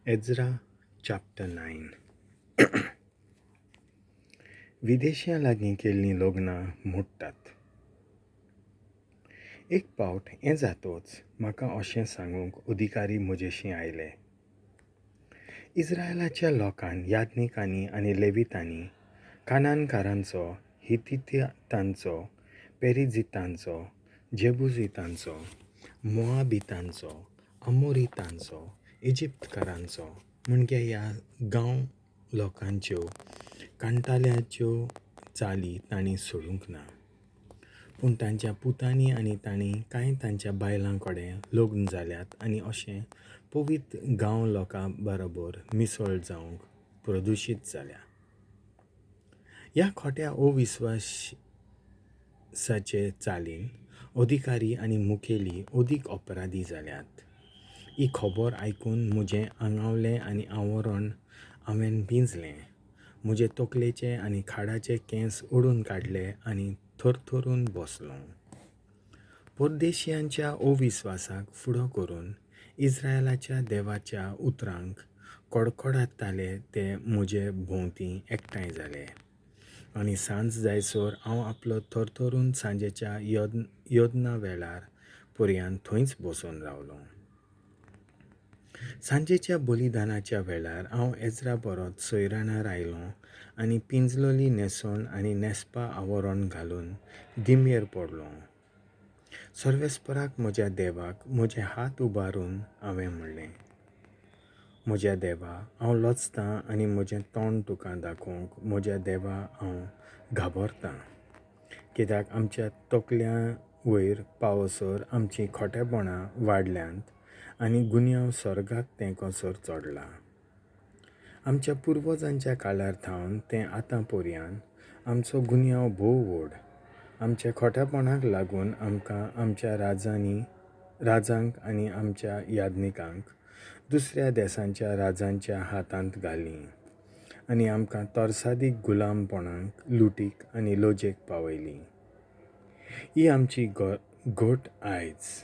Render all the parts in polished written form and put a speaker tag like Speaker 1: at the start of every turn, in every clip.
Speaker 1: Ezra chapter 9. विदेशियां लागीं केल्लीं लग्नां मोडटात. एक पावट हें जातोच म्हाका अशें सांगूंक अधिकारी म्हजेशीं आयले, इस्रायलाच्या लोकान, याज्ञिकांनी आनी लेवितांनी कानानकारांचो, हित्तीतांचो, पेरिझितांचो, जेबुसितांचो, मोआबितांचो, आमोरितांचो, इजिप्तकारांचो, म्हणजे ह्या गांव लोकांच्यो कांटाळ्याच्यो चाली तांणी सोडूंक ना. पूण तांच्या पुतांनी आनी तांणी कांय तांच्या बायलां कडेन लग्न जाल्यात आनी अशें पवित्र गांव लोकां बरोबर मिसळ जावंक प्रदुशीत जाल्या. ह्या खोट्या अविस्वासाचे चालीन अधिकारी आनी मुखेली अदीक अपराधी जाल्यात. ही खबर आयकून म्हजें आंगावलें आनी आवरण हांवें पिंजलें, म्हजे तकलेचे आनी खाडाचे केंस ओडून काडले आनी थरथरून बसलों. परदेशियांच्या अविस्वासाक फुडो करून इस्रायलाच्या देवाच्या उतरांक कडकडाताले ते म्हजे भोंवती एकठांय जाले आनी सांज जायसर हांव आपलो थरथरून सांजेच्या यज्ञा वेळार पर्यंत थंयच बसून रावलो. सांजेच्या बलिदानाच्या वेळार हांव एज्रा परत सोयराणार आयलों आनी पिंजलोली न्हेसण आनी न्हेसपा आवरण घालून दिमयेर पडलो. सर्वेस्पराक म्हज्या देवाक म्हजे हात उबारून हांवें म्हणलें, म्हज्या देवा, हांव लजतां आनी म्हजें तोंड तुका दाखोवंक म्हज्या देवा हांव घाबरतां, कित्याक आमच्या तकल्या वयर पावसर आमचीं खोटेपणां वाडल्यांत आनी गुन्यांव स्वर्गाक तेंकोसर चडला. आमच्या पुर्वजांच्या काळार थावन तें आतां पर्यंत आमचो गुन्यांव भोव व्हड. आमच्या खोटेपणाक लागून आमकां आमच्या राजांक आनी आमच्या याज्ञिकांक दुसऱ्या देसांच्या राजांच्या हातांत घालीं आनी आमकां तरसादीक गुलामपणाक, लुटीक आनी लजेक पावयलीं. ही आमची घट आयज.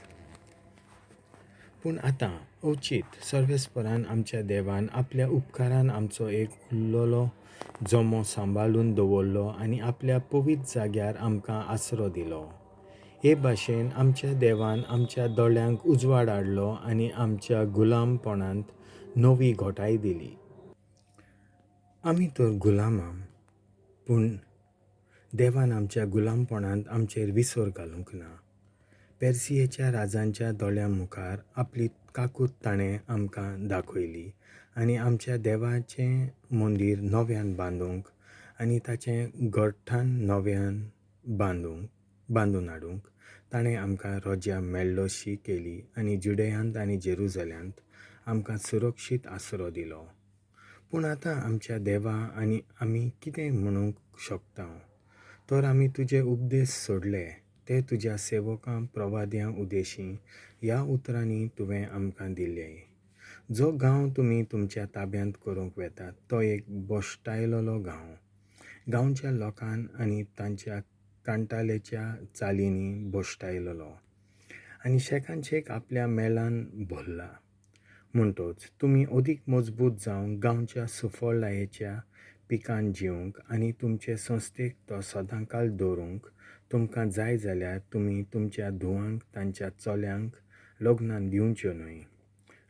Speaker 1: पूण आतां अवचीत सर्वेस्परान आमच्या देवान आपल्या उपकारान आमचो एक उरलेलो जमो सांबाळून दवरलो आनी आपल्या पवित्र जाग्यार आमकां आसरो दिलो. हे भाशेन आमच्या देवान आमच्या दोळ्यांक उजवाड हाडलो आनी आमच्या गुलामपणांत नवी घोटाय दिली. आमी तर गुलामां, पूण देवान आमच्या गुलामपणांत आमचेर विसर घालूंक ना. पेर्सियेच्या राजांच्या दोळ्यां मुखार आपली काकूत ताणें आमकां दाखयली आनी आमच्या देवाचें मंदीर नव्यान बांदूंक आनी ताचें गठान नव्यान बांदून हाडूंक ताणें आमकां रजा मेळ्ळोशी केली आनी जुडेयांत आनी जेरुजाल्यांत आमकां सुरक्षीत आसरो दिलो. पूण आतां आमच्या देवा आनी आमी कितें म्हणूंक शकता? तर आमी तुजे उपदेश सोडले, ते तुज्या सेवकां प्रवाद्यां उदेशीं ह्या उतरांनी तुवें आमकां दिले. जो गांव तुमी तुमच्या ताब्यांत करूंक वेतात तो एक भश्टायलेलो गांव. गांवच्या लोकान आनी तांच्या कांटालेच्या चालींनी भश्टायलेलो आनी शेकानशेक आपल्या मेलान भरला. म्हणटच तुमी अदीक मजबूत जावंक गांवच्या सुफळायेच्या पिकान जिवंक आनी तुमचे संस्थेक तो सदांकाल दवरूंक तुमकां जाय जाल्यार तुमी तुमच्या धुवांक तांच्या चल्यांक लग्नान दिवच्यो न्हय,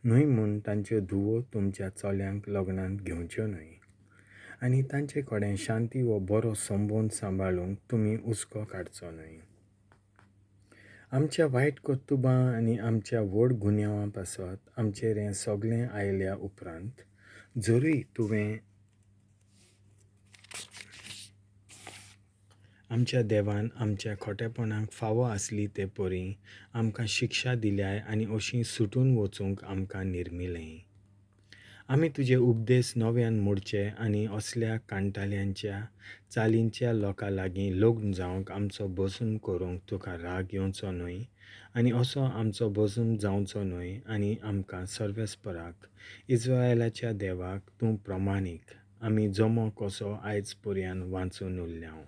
Speaker 1: न्हय म्हूण तांच्यो धुवो तुमच्या चल्यांक लग्नांत घेवच्यो न्हय, आनी तांचे कडेन शांती वो बरो संबंद सांबाळूंक तुमी हुस्को काडचो न्हय. आमच्या वायट कर्तुबां आनी आमच्या व्हड गुन्यांवां पासत आमचेर हें सगळें आयल्या उपरांत जरूय तुवें आमच्या देवान आमच्या खोटेपणाक फावो आसली ते परी आमकां शिक्षा दिल्याय आनी अशी सुटून वचूंक आमकां निर्मिलें. आमी तुजे उपदेश नव्यान मोडचे आनी असल्या कांटाल्यांच्या चालींच्या लोकां लागीं लग्न जावंक आमचो बसून करूंक तुका राग येवचो न्हय आनी असो आमचो बसून जावचो न्हय आनी आमकां सर्वेस्पराक इस्रायलाच्या देवाक तूं प्रमाणीक आमी जमो कसो आयज पर्यंत वाचून उरल्या.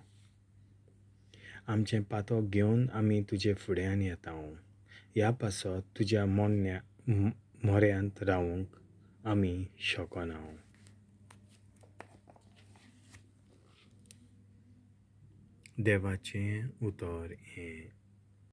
Speaker 1: आमचें पातक घेवन आमी तुजे फुड्यान येता. ह्या पासत तुज्या म्हऱ्यांत रावूंक आमी शकना. देवाचें उतर हें.